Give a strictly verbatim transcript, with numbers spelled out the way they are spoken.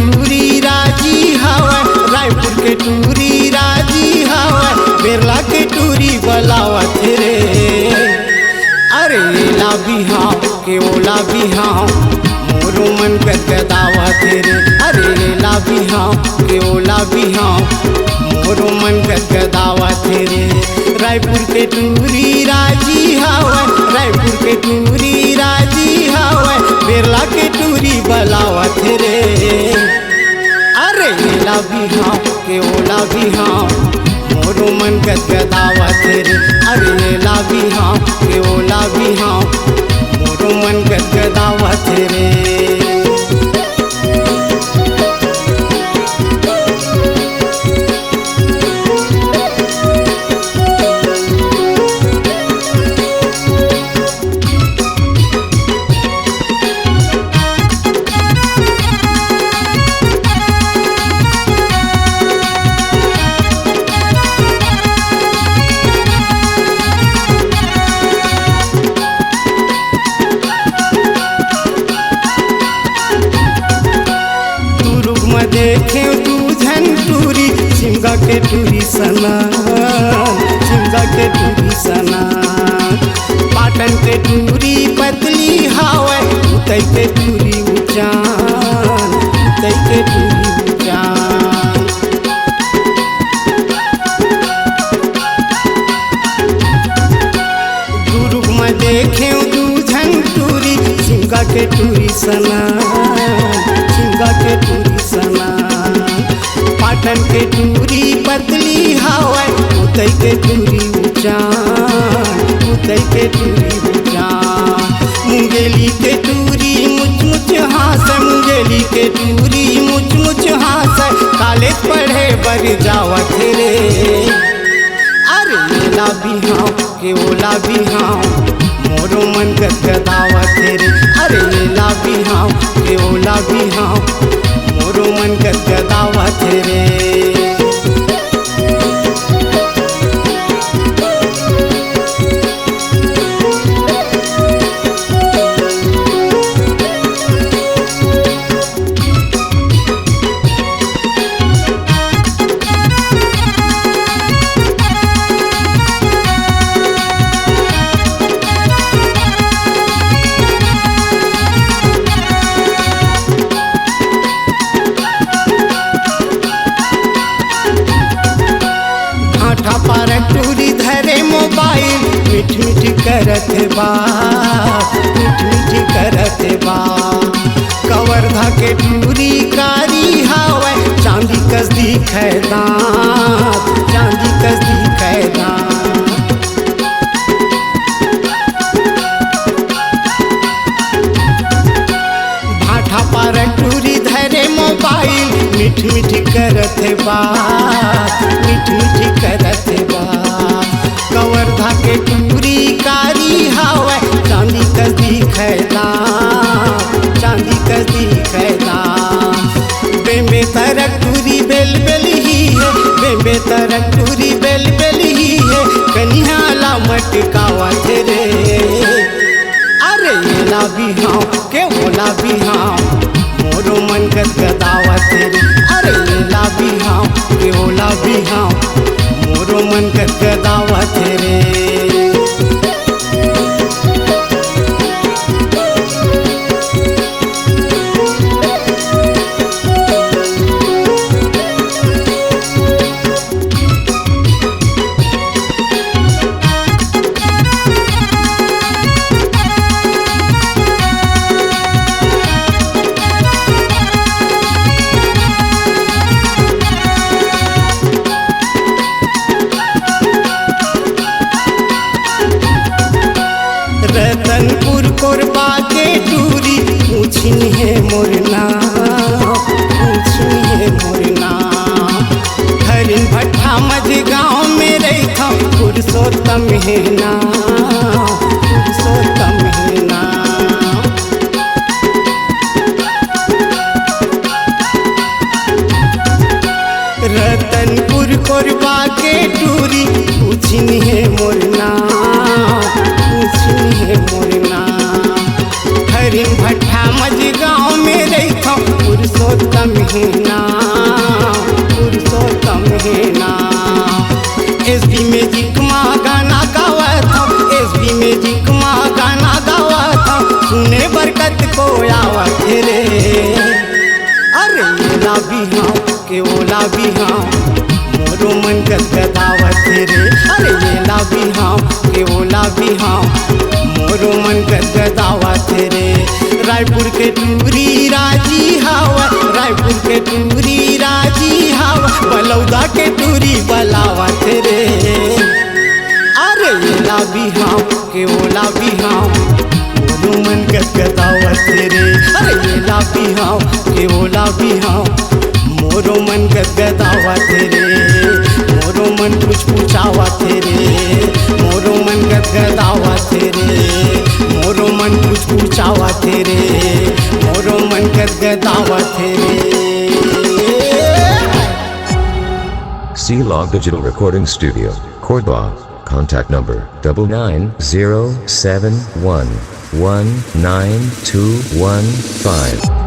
टूरी राजी हवय, रायपुर के टूरी राजी हवय, बेरला के टूरी बलावत रे। अरे एला बिहाव के ओला बिहाव, मोरो मन गदगदावत रे। अरे एला बिहाव के ओला बिहाव, मोरो मन गदगदावत रे। रायपुर के टूरी राजी हवय, रायपुर के टूरी राजी हवय, बेरला के टूरी बलावत रे। अरे एला बिहाव के ओला बिहाव, मोरो मन गदगदावत रे। अरे एला बिहाव के ओला बिहाव, मोरो मन गदगदावत रे। दुरुग म देखेंव दू झन टूरी, सिमगा के टूरी सनान, सिमगा के टूरी सनान। पाटन के टूरी पतली हावय, उतई के टूरी उचान, उतई के टूरी उचान। दुरुग म देखेंव दू झन टूरी, सिमगा के टूरी सनान, सिमगा के टूरी सनान। पाटन के टूरी पतली हावय, उतई के टूरी उचान, उतई के टूरी उचान। मुंगेली के टूरी मुच मुच हासय, मुंगेली के टूरी मुच मुच हासय, कॉलेज पढ़े बर जावत रे। अरे एला बिहाव के ओला बिहाव, मोरो मन गदगदावत रे। अरे एला बिहाव के ओला बिहाव, मोरो मन गदगदावत रे। भाठा पारा टूरी धरे मोबाइल, मीठ मीठ करत हे बात, मीठ मीठ करत हे बात। कवर्धा के टूरी कारी हावय, चांदी कस दिखय दांत, चांदी कस दिखय दांत। भाठा पारा टूरी धरे मोबाइल, मीठ मीठ करत हे बात, मीठ मीठ करत हे बात। कवर्धा के टूरी कारी हावय, चांदी कस दिखय दांत, चांदी कस दिखय दांत। बेंबे तरक टूरी बेल बेल ही हे, बेंबे तरक टूरी बेल बेल ही हे, कनिहा ला मटकावत रे। अरे एला बिहाव के ओला बिहाव, मोरो मन गदगदावत रे। अरे एला बिहाव के ओला बिहाव, मोरो मन गदगदावत रे। पुरुषोत्तम हे ना, पुरुषोत्तम हे ना। एसबी म्यूजिक मा गाना गावत हंव, एसबी म्यूजिक मा गाना गावत हंव, सुने बर कतको आवत हे रे। अरे एला बिहाव के ओला बिहाव, मोरो मन गदगदावत हे रे। अरे एला बिहाव के ओला बिहाव, मोरो मन गदगदावत हे रे। रायपुर के टूरी राजी हावय, रायपुर के टूरी राजी हावय, बलौदा के टूरी बलावत हे रे। अरे एला बिहाव के ओला बिहाव, मोरो मन गदगदावत हे रे। अरे एला बिहाव के ओला बिहाव, मोरो मन गदगदावत हे रे। मोरो मन पुचपुचावत हे रे, मोरो मन गदगदावत हे रे। मोरो मन पुचपुचावत हे रे, मोरो मन गदगदावत हे रे। C Log Digital Recording Studio, Kordwa. Contact number double nine zero seven one one nine two one five.